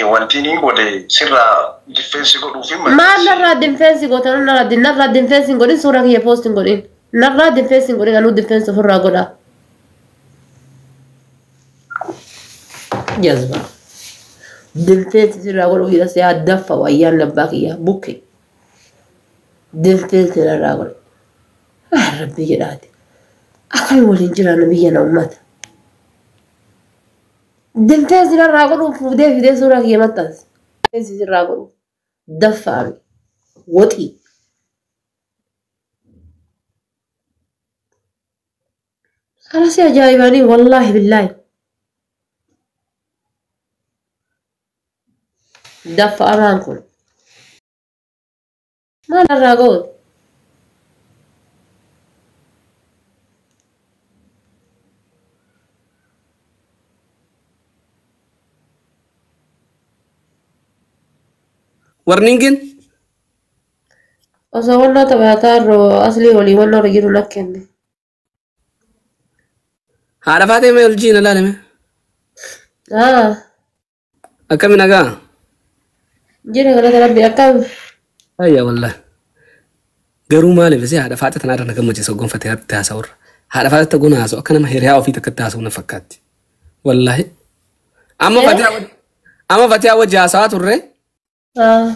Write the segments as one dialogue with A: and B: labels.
A: Wanti inni godhe sirraa defense godhuufi.
B: Maal narraa defense gootan? Narraa defense hin godhin, suuraa kiyya post hin godhin. Narraa defense hin godhin, anuu defense ofirraa godha. Jazba. Defense sirraa godhuu hidha si addaffa wayyaan abbaa kiyya bukke. Defense narraa godhe. Rabbi jedhaati. Akkami waliin jiraanna biyya na uummata? Defense narraa godhuuf fuudhee fidee suuraa kiyya maxxanse. Defense sirraa godhuuf. Daffaami. Waxii. Kanas ajaa'ibanii, wallaahi billaahi. Daffa amaan kun. Maal irraa goote?
C: Warningin
B: Osoo wannoo taphataa irra aslii walii wannoo irra jiru nak kenne.
C: Haadha faatee mee oljiin ilaalame.
B: Ah,
C: Akkami, nagaa?
B: Jira, galata Rabbi, akkam?
C: Ayya, wallahi. Garuu maaliif isee haadha faatee tanarra na gammachiisa gonfatee harti haasa'urra. Haadha faatee gona haasa'u akka nama hiriyaa ofii takkatti haasa'u na fakkaatti. Wallahi. Amma Fatihaa wajji haasa'aa turre.
B: Ah,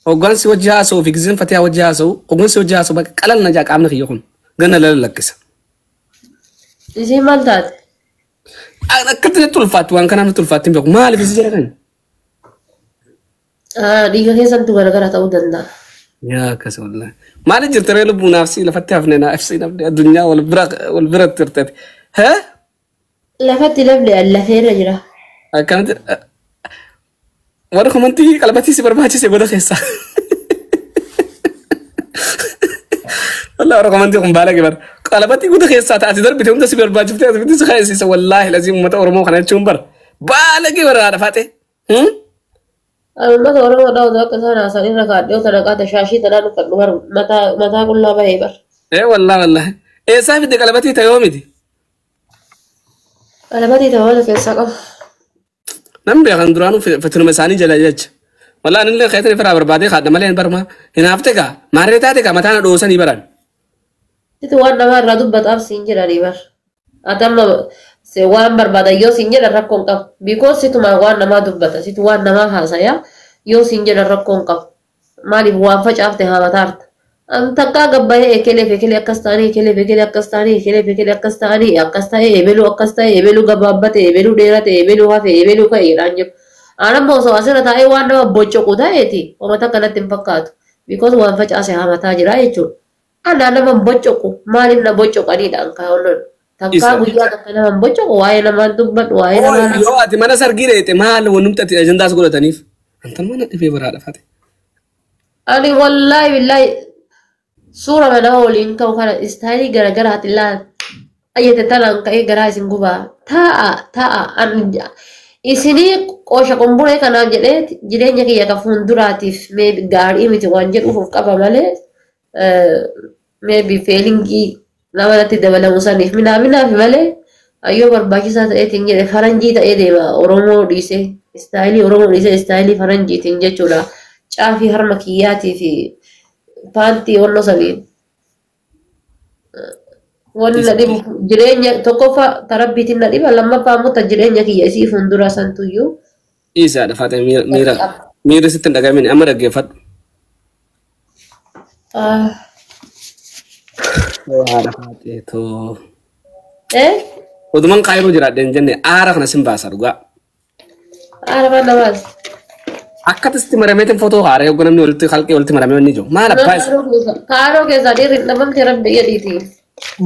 C: Hoggansi wajji haasa'u fi gizeen Fatihaa wajji haasa'u, hoggansi wajji haasa'u bakka qalal na jaa, qaamni kiyya kun ganna lala lakkisa.
B: Isiin maal taate?
C: Akkatti natti ulfaatti, waan kanaaf natti ulfaatti hin beeku. Maaliif isi jira kan?
B: Ah, dhiiga keessantu garagara ta'uu danda'a.
C: Yaa, akkas wallahi. Maaliif jirta ree lubbuu naafsii lafatti hafne, naafsii nafne addunyaa wal bira wal bira turte. Hee?
B: Lafatti lafne lafeerra jira.
C: Akkanatti warra komantii qalbatii si barbaachise godha keessaa. Wallahi warra komantii kun baala gibar. Qalbatii godha keessaa taate darbite hunda si barbaachiftee asitti si kaayisiisa, wallahi lazii uummata Oromoo kana jechuun bara. Baala gibar haadha faate.
B: Uummata Oromoo dhaawatu akka isaan haasa'an irra kaadhee tana qaata shaashii tanaan uffadhu bar mataa mataa qullaa bahee bar.
C: Ee, wallahi wallahi. Eessaa fidde qalbatii ta'ee miti?
B: Qalabatii ta'uu keessaa qabu.
C: Namni beekan duraanuu fitinuma isaanii jala jecha. Wallahi anillee keetan firaa barbaadee kaadha malee hin barma. Hinaafte gaa maarree taate gaa mataan dhoosanii baran.
B: Situ waan namaa irraa dubbataaf siin jedhanii bar. Ati amma waan barbaadan yoo siin jedhan rakkoon qabu. Because situma waan namaa dubbata. Situ waan namaa haasaya yoo siin jedhan rakkoon qabu. Maaliif waan facaafte haamataarta. Takkaa gabbayee ekeleef ekelee akkas ta'anii, ekeleef ekelee akkas ta'anii, ekeleef ekelee akkas ta'anii, akkas ta'ee, ebeluu akkas ta'e, ebeluu gabaabbate, ebeluu dheerate, ebeluu hafe, ebeluu ka'e jedhaan jiru. Aan amma osoo asirra taa'ee waan nama boccoqu ta'eeti uummata kanatti hin fakkaatu. Because waan facaase haamataa jira jechuudha. Anaa nama hin boccoqu, maaliif na boccoqaniidha an kaa'oon. Takkaa guyyaa takka nama hin boccoqu, waa'ee namaa dubbadhu, waa'ee namaa.
C: Yoo ati mana sargii dheete maal wannumti ati ajandaas godhataniif? Antan mana dhibee biraadha fate.
B: Ani wallaahi billaahi suura nama waliin ka'u kana istaayilii garaagaraatiin laal. Ayyate tanaan ka'ee garaa isin gubaa. Taa'a taa'a, ani isinii qoosha qomboree kanaaf jedhee jireenya kiyya ka fuulduraatiif maybe gaarii miti waan jedhuuf of qaba malee, maybe feelingii nama natti dabalamu saniif minaaminaaf malee, ayyoo barbaachisaa ta'eetiin jedhe faranjii ta'ee deema, Oromoo dhiisee, istaayilii Oromoo dhiisee istaayilii faranjiitiin jechuudha. Caafii harma kiyyaatii fi paantii onnoo saniin. Wanni na dhibu jireenya tokkoffaa tarabbiitiin na dhiba, lammaffaa immoo ta jireenya kiyya isii fuulduraa santuyyuu.
C: Dhiisaadha faate, miira miirri sitti hin dhagahamini, amma dhaggeeffadhu.
B: Ah,
C: Haadha faatee too.
B: Eh?
C: Oduman kaayiroo jiraadhe hin jenne, aara kana sin baasa dhugaa.
B: Aara maal namaas?
C: Akkasitti marameetiin footoo haaree hoggoo namni walitti halqee walitti maramee wanni jiru. Maal abbaa isa?
B: Kaaroo keessaa dhiirri hin dhabamte, Rabbi jedhiiti.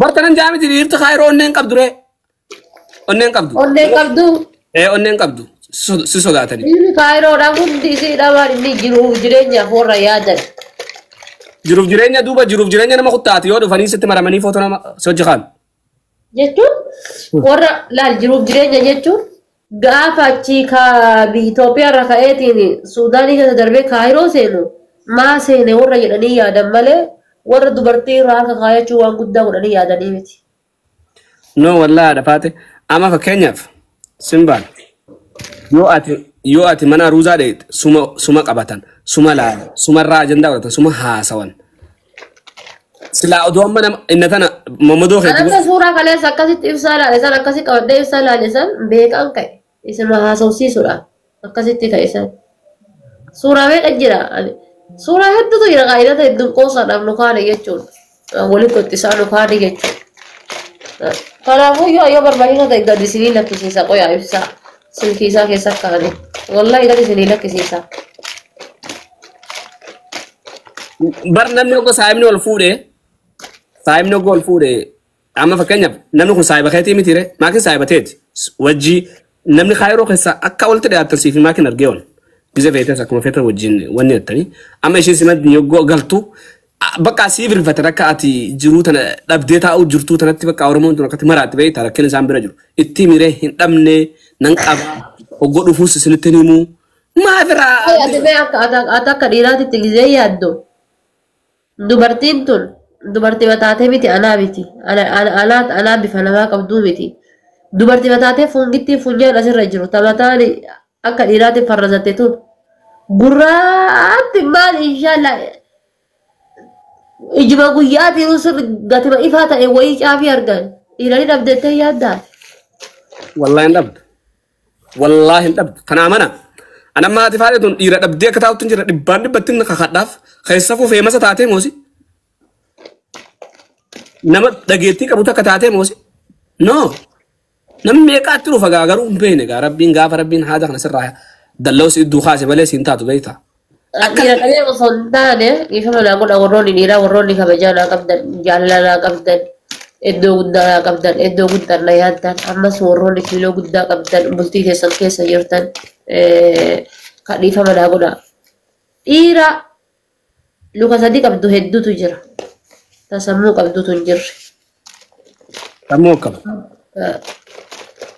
C: Bartanan jaamiti, dhiirti kaayiroo onneen qabdu ree. Onneen qabdu.
B: Onneen qabdu.
C: Ee, onneen qabdu. Si sodaatanii.
B: Dhiirri kaayiroodhaan hundi isii dhabaan inni jiruuf jireenyaaf warra yaadan.
C: Jiruuf jireenya duuba jiruuf jireenya nama kuttaati yoo dhufanii sitti maramanii footoo nama si hojii kaan.
B: Jechuun warra laal jiruuf jireenya jechuun gaafa achi ka biyya Itoophiyaa irra ka'eetiin Suudaanii keessa darbee Kaayiroo seenu maa seene warra jedhanii yaadan malee, warra dubartii irraa harka kaayachuu waan guddaa godhanii yaadanii miti.
C: No, wallahi haadha faate, amma fakkeenyaaf simbaan yoo ati Yoo ati mana aruuzaa dheeyte suma qabatan, suma laalan, sumarraa ajandaa godhatan, suma haasawan. Silaa odoo amma nama inna tana mammadoo keetti
B: Anamma suuraa kaleessa akkasitti ibsaa ilaale san akkasi qabadhee ibsaa ilaale san beekaan ka'e. Isuma haasofsiisuudha. Akkasitti ka'e san. Suuraa meeqa jira? Suuraa hedduutu jira qaayidata hedduun qoosaadhaaf nu kaane jechuudha. Walitti qottisaa nu kaane jechuudha. Kanaafuu yoo barbaachisaa ta'e gadi isinii lakkisiisa qoyaa ibsaa. Silkii isaa keessa kaane. Wallahi gadi isinii lakkisiisa.
C: Bar namni oggo saayibni ol fuudhee saayibni oggo ol fuudhee amma fakkeenyaaf namni kun saayiba keetii miti ree maakin saayiba teeti wajjii namni kaayiroo keessaa akka walitti dhiyaatan siif maakin argee ol gise feetes akkuma feetan wajjin wanni jettanii amma isheen simadni yoggoo galtu bakka siif rifatan akka ati jiruu tana dhabdee taa'uu jirtuu tanatti bakka Oromoon tun akkatti maraatti beektaa rakkina isaan bira jiru itti miree hin dhabne nan qaba oggoo dhufuus isinitti hin himuu maaf irraa.
B: Ati mee akka ati akka dhiiraatitti gisee yaaddu dubartiin tun dubartii mataatee miti anaa miti anaa bifa namaa qabduu miti dubartii mataatee fungittii funyaan asirra jiru tamataan akka dhiiraatti farrazatte tun gurraatti maal inshallah ijuma guyyaatiin sirri gatima ifaa ta'e wayii caafii argan dhiiranii dhabdeettee yaaddaa.
C: Wallahi hin dhabdu. Wallahi hin dhabdu. Kana amana. Ana amma haati faadhe tun dhiira dhabdee akka taa'utti hin jira dhibbaan dhibbatti hin kakadhaaf keessafuu feemasa taatee moosi. Nama dhageettii qabu takka taatee moosi. No. Namni meeqaatti dhufa gaa garuu hin beekne gaa rabbiin gaafa rabbiin haada kana sirraa dalla'u si idduu kaase malee siin taatu beektaa.
B: Dhiira dhabee osoo hin taane dhiifama naa godha warroonni dhiiraa warroonni kabajaa naa qabdan jaalala naa qabdan iddoo guddaa naa qabdan iddoo guddaa na yaaddan ammas warroonni kiiloo guddaa qabdan bultii keessan keessa jirtan kan dhiifama naa godha. Dhiira luka sadii qabdu hedduutu jira. Ta sammuu qabdutu hin jirre.
C: Sammuu akkam.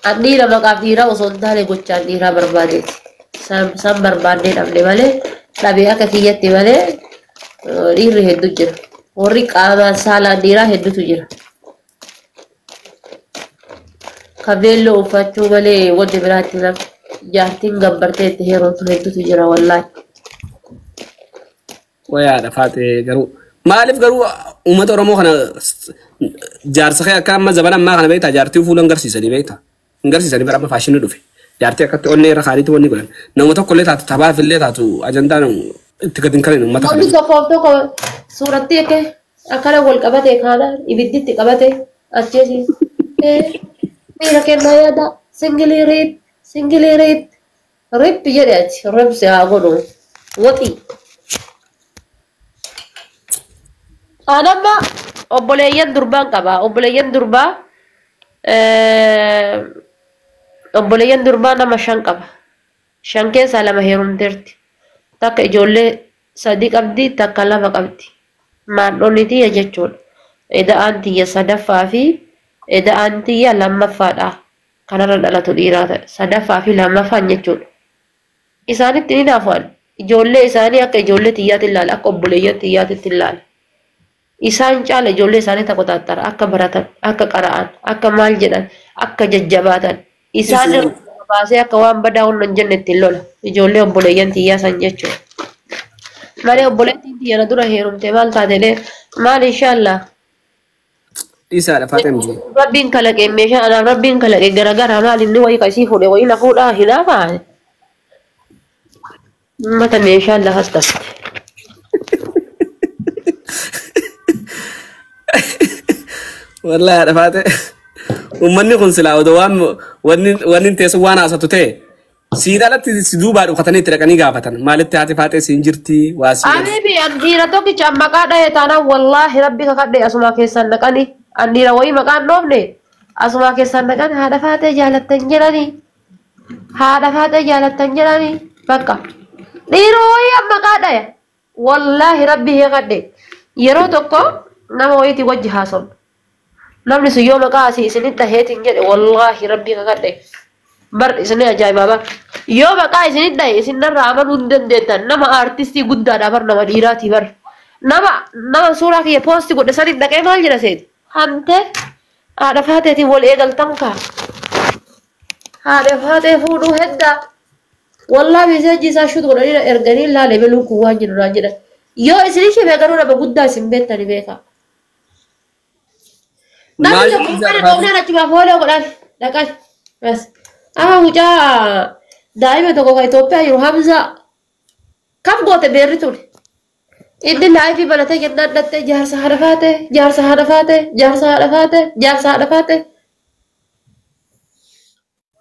B: An dhiira maqaaf dhiiraa osoo hin taane gochaan dhiiraa barbaadeeti. San barbaadnee dhabne malee dhabee akka kiyyatti malee dhiirri hedduu jira. Warri qaamaan saalaan dhiiraa hedduutu jira. Kabeelloo uffachuu malee wanti biraatti nam jaartiin gabbartee itti heerumtu hedduutu jira wallaahi.
C: Wayaadha faatee garuu maaliif garuu uummata Oromoo kana jaarsa kee akka amma zabana ammaa kana beektaa jaartii fuula hin garsiisanii beektaa hin garsiisanii bara amma faashinni dhufe jaartii akkatti onnee irra kaaniitti wanni godhan nama tokko illee taatu taphaaf illee taatu ajandaan itti gadi hin kanin uummata
B: Wanti
C: kana.
B: tokkoof tokko suuratti akka akkana wal qabate kaana ibidditti qabate acheesi. Miira kennaa yaada singilii riip singilii riip riip jedhe achi ribsi haa godhu waxii. Anamma obboleeyyan durbaan qaba. Obboleeyyan durbaa obboleeyyan durbaa nama 5 qaba. 5 keessaa 2 heerumteerti. Takka ijoollee 3 qabdi, takka 2 qabdi. Maadhoonni tiyya jechuudha. Eda'aan tiyya sadaffaa fi eda'aan tiyya lammaffaadha. Kanarra dhalatu dhiiraa ta'e. Sadaffaa fi lammaffaan jechuudha. Isaanitti ni naafu'an. Ijoollee isaanii akka ijoollee tiyyaatti ilaala, akka obboleeyyan tiyyaatti ilaala. Isaan caala ijoollee isaanii takko taattara akka baratan, akka qara'an, akka maal jedhan, akka jajjabaatan. Isaan irraa baasee akka waan badaa hunna hin jenne ittiin lola. Ijoollee obboleeyyan tiyyaa san jechuudha. Malee obboleettiin tiyya na dura heerumte maal taatelee maal inshallah.
C: Dhiisaadha faatee miti.
B: Rabbiin kalaqe meeshaa anaaf rabbiin kalaqe garagara maal inni wayii kasii fuudhe wayii na fuudhaa hinaafaa. Mata meeshaan lafas taste.
C: Wallahi haadha faatee uummanni kun silaa odoo waan wanni teessu waan haasatu ta'e siin alatti si duubaa dhukatanii itti dhaqanii gaafatan maalitti haati faatee siin jirti waa siin.
B: Habibi an dhiira tokkicha an maqaa dhahe taanaan wallaahi rabbi kakadhe asumaa keessan dhaqanii an dhiira wayii maqaan dhoofne asumaa keessan dhaqan haadha faatee jaalattan jedhanii haadha faatee jaalattan jedhanii bakka dhiira wayii an maqaa dhahe wallaahi rabbi kakadhe yeroo tokko nama wayiitii wajji haasofne namni sun yoo maqaa asii isinitti dhaheetiin jedhe wallaahi rabbi kakadhe bar isinii ajaa'ibaa bar yoo maqaa isinitti dhahe isin narraa amanuu hin dandeettan nama aartistii guddaadha bar nama dhiiraatii bar nama suuraa kiyya poosti godhe sanitti dhaqee maal jedha seeti hante haadha faateetiin wal eegaltan kaa haadha faatee fuudhuu heddaa Wallaahi meeseejii isaa shuut godhanii erganii laalee beluun kun waan jiru naan jedhan. Yoo isin ishee garuu nama guddaa isin beektani beekaa. Namni tokko mana dhoofnaan achumaaf hoolee godhan dhaqan. Bas. Amma mucaa daa'ima tokko kan Itoophiyaa jiru Hamza kam goote beerri ture. Inni laayifii banatee jennaan dhattee jaarsa haadha faate, jaarsa haadha faate, jaarsa haadha faate, jaarsa haadha faate.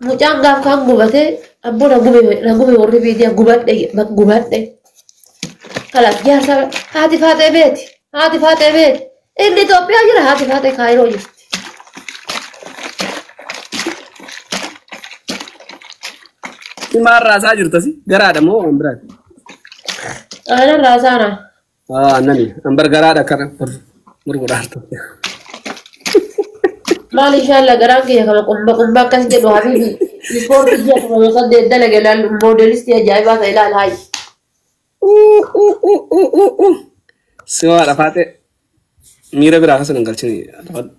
B: Mucaan gaaf kaan gubatee abboo na gube na gube warri miidiyaa gubadhe gubadhe. Kalaas jaarsa haati faatee beeti haati faatee beeti. Inni Itoophiyaa jira haati faatee Kaayiroo jirti.
C: Maal raasaa jirtasi? Garaadha moo waan biraati?
B: Aanan raasaana.
C: Nani ambar garaadha kana gurguraartu.
B: Maal inshallah garaan kiyya kama qumba qumba akkas jedhu habibi. Ispoortii ji'a tokko saddeet dalage ilaal moodelistii ajaa'ibaa ta'e ilaal haayi.
C: Si haadha faatee miira biraa keessa nan galchini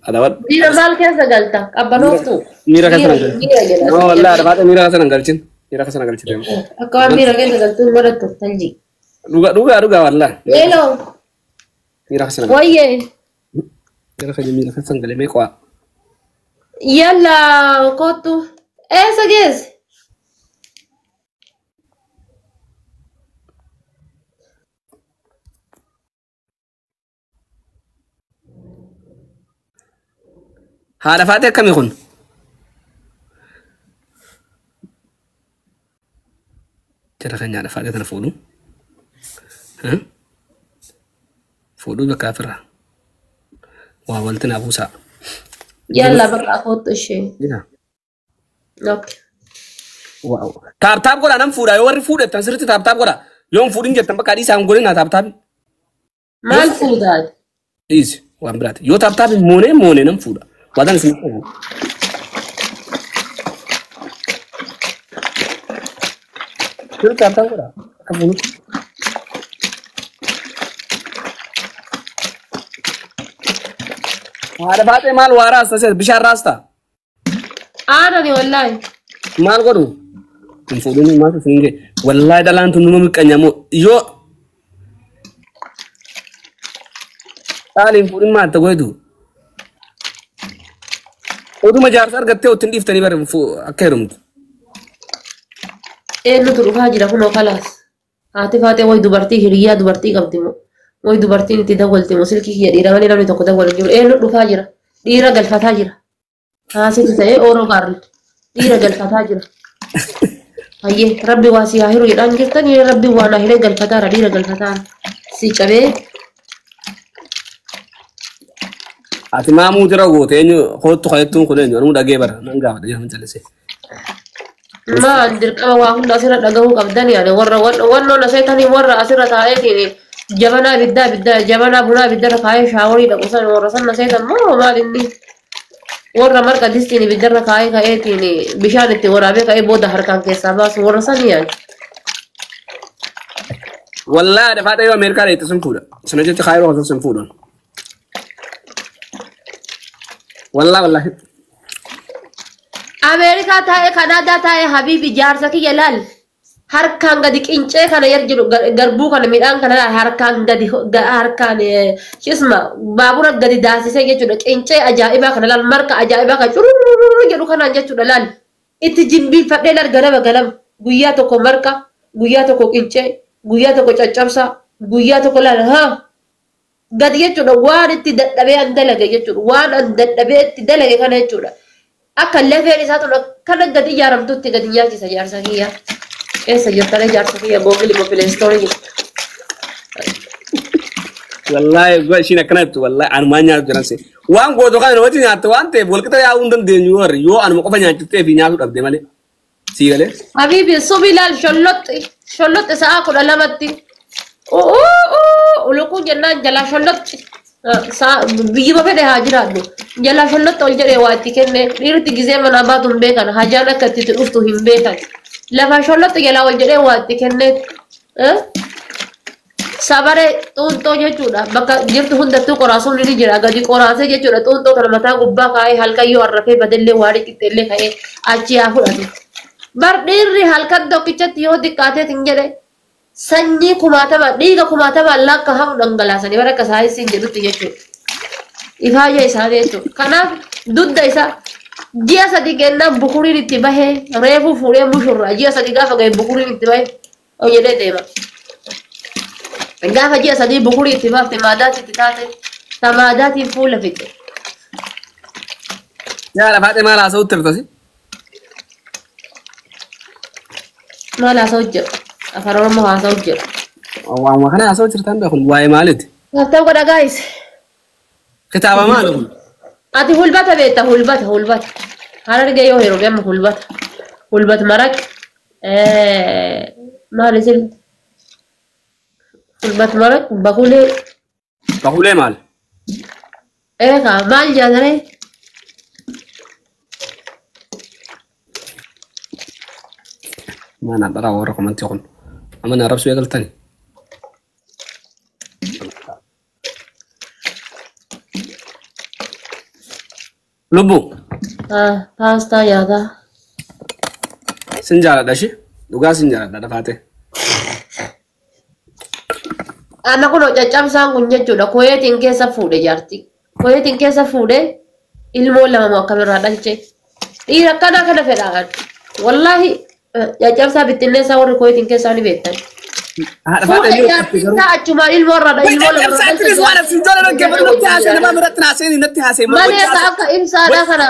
C: adabadhu.
B: Miira maal keessa galta? Qabbanooftu.
C: Miira keessa nan galchin. No wallahi haadha faatee miira keessa nan galchin. Miira keessa nan galchite.
B: Akka waan miira keessa galtuun barattu talji.
C: Dhuga dhuga dhuga wallahi.
B: Eeloo.
C: Miira keessa nan galchin.
B: Wayyee.
C: Miira keessa miira keessa nan galee meeqa?
B: Yalla kottu. Eessa geesse?
C: Haadha faatee akkamii kun? Jara keenya haadha faatee tana fuudhu. Fuudhuu bakka afirraa. Waa walti naa buusaa.
B: Yalla bakka kottu ishee. Okay.
C: Tap tap godhaa nan fuudha yoo warri fuudhettan sirriitti tap tap godhaa. Yoo hin fuudhin jettan bakka dhiisaa hin godhinaa tap tap.
B: Maal fuudhaa?
C: Dhiisi waan biraati. Yoo tap tap moonee moonee nan fuudha. Waadaan isin qabu. Sirriitti tap tap godhaa. Akka fuudhutti. Haadha faatee maal waa raasta bishaan raastaa?
B: Aanani wallaahi.
C: Maal godhu? Hin fuudhin maal isin ga'e? Wallaahi dhalaan tun numa miqqanyamoo yoo dhaali hin fuudhin maal ta'u godhu? Oduma jaarsa argattee ottiin dhiiftanii bara akka heerumtu.
B: Eenyutu dhufaa jira kunoo kalaas. Haati faatee wayi dubartii hiriyyaa dubartii qabdi moo? Wayi dubartiin itti dawwalti moo silkii kiyya dhiira malee namni tokko dawwalu hin jiru. Eenyu dhufaa jira? Dhiira galfataa jira. Haasitu ta'ee ooroo gaarri. Dhiira galfataa jira. Hayyee rabbi waa si haa hiru jedhaan jirtan rabbi waa naa hiree galfataara dhiira galfataara. Si cabee
C: Ati maamuu jira goote eenyu kootu kajettuun kun eenyu anuu dhagee bara nan gaafadha jedhaman callisee.
B: Maal dirqama waa hunda asirra dhagahuu qabdan yaani warra wannoon aseetanii warra asirra taa'eetiin jabanaa ibiddaa ibiddaa jabanaa bunaa ibiddarra kaa'ee shaaworii dhaqu san warra san aseetan moo maal inni warra marqa distiin ibiddarra kaa'ee ka'eetiin bishaan itti waraabee ka'ee booda harkaan keessaa baasu warra san yaani.
C: Wallaahi haadha faatee yoo Ameerikaa dheette sun fuudha. Sana jecha Kaayiroo osoo sun fuudhan. Wallaahi wallaahi.
B: Ameerikaa taa'ee Kanaadaa taa'ee Habiibi jaarsa kiyya laal harkaan gadi qincee kana yar jiru garbuu kana midhaan kana laal harkaan gadi harkaan shisma baabura gadi daasisee jechuudha qincee ajaa'ibaa kana laal marqa ajaa'ibaa kana curururu jedhu kanaan jechuudha laal itti jimbiinfadhee laal ganama ganama guyyaa tokko marqa guyyaa tokko qincee guyyaa tokko caccabsaa guyyaa tokko laal haa gadi jechuudha waan itti dadhabee an dalage jechuudha waan an dadhabee itti dalage kana jechuudha. Akka lafeen isaa tun akkana gadi ijaaramtutti gadi nyaachisa jaarsa kiyya. Eessa jirtanii jaarsa kiyya googilii moo pileestoorii jirtu.
C: Wallaahi goa ishiin akkana jettu wallaahi anumaan nyaatu jiran see. Waan gootu kana namatti nyaatte waan ta'eef walqixa yaa'uu hin dandeenyu warri yoo anuma qofa nyaachiftee fi nyaatu dhabde malee. Sii galee?
B: Habiibi subi laal sholloxxi sholloxxi sa'a 12tti. Ulukuun jennaan jalaa sholloxxi. Biyyuma fedhe haa jiraadhu. Jalaa sholloxxi ol jedhee waa itti kenne dhiirti gizee manaa baatu hin beekan hajaan akka itti dhuftu hin beekan. Lafa sholloxxi jalaa ol jedhee waa itti kenne. Sabaree xuunxoo jechuudha. Bakka jirtu hundattuu qoraasuun ni jira. Gadi qoraasee jechuudha. Xuunxoo kana mataa gubbaa kaa'ee halkan yoo arrafee badellee waa dhiqixxeellee ka'ee achi haa fudhatu. Bar dhiirri halkan tokkichatti yoo xiqqaateet hin jedhe sanyii kumaatama dhiiga kumaatama lakka hamu dhangalaasanii bara akka saayinsiin jedhutti jechuudha. Ifaayya isaanii jechuudha. Kanaaf dugda isaa ji'a 3 kennaan bukuriin itti bahee reefuu fuudhee mushurraa ji'a 3 gaafa ga'e bukuriin itti bahee hojjetee deema. Gaafa ji'a 3 bukurii itti baafte maadaatti itti taate ta maadaatiin fuula fixe.
C: Yaa Faaxee maal haasa'utti jirtasi?
B: Maal haasa'u jira? Afaan Oromoo haasa'u jira.
C: Waan kana haasa'u jirtan kun waa'ee maaliiti?
B: Kitaaba godha gaayis.
C: Kitaaba maali kun?
B: Ati hulbata beekta hulbata hulbata. Harargee yoo heerume amma hulbata. Hulbata maraq. Maal isin? Hulbata maraq bakulee.
C: Bakulee maal?
B: Eegaa maal jaataree?
C: Mana dharaa warra komantii kun. Amma na arrabsuu eegaltani. Lubbu.
B: Paastaa nyaataa.
C: Sin jaaladha ishee. Dhugaa sin jaaladha Faatee.
B: Ana kun caccabsaan kun jechuudha koyeetiin keessa fuudhe jaarti. Koyeetiin keessa fuudhe ilmoo lama moo akkamirraa dhalche. Dhiira akkanaa kana fedhaan. Wallaahi caccabsaa bittinneessaa warri koyeetiin keessaa ni beektan.
C: Haadha
B: Fuudhe
C: Faaxee
B: jaartiin isaa achumaan ilmoo irraa ilmoo lama irraa
C: Caccabsaa
B: dhalche.
C: waan asiin joola dhaggeeffatu natti haasee nama biratti haasee natti haasee.
B: Malee akka ibsaadhaa kana.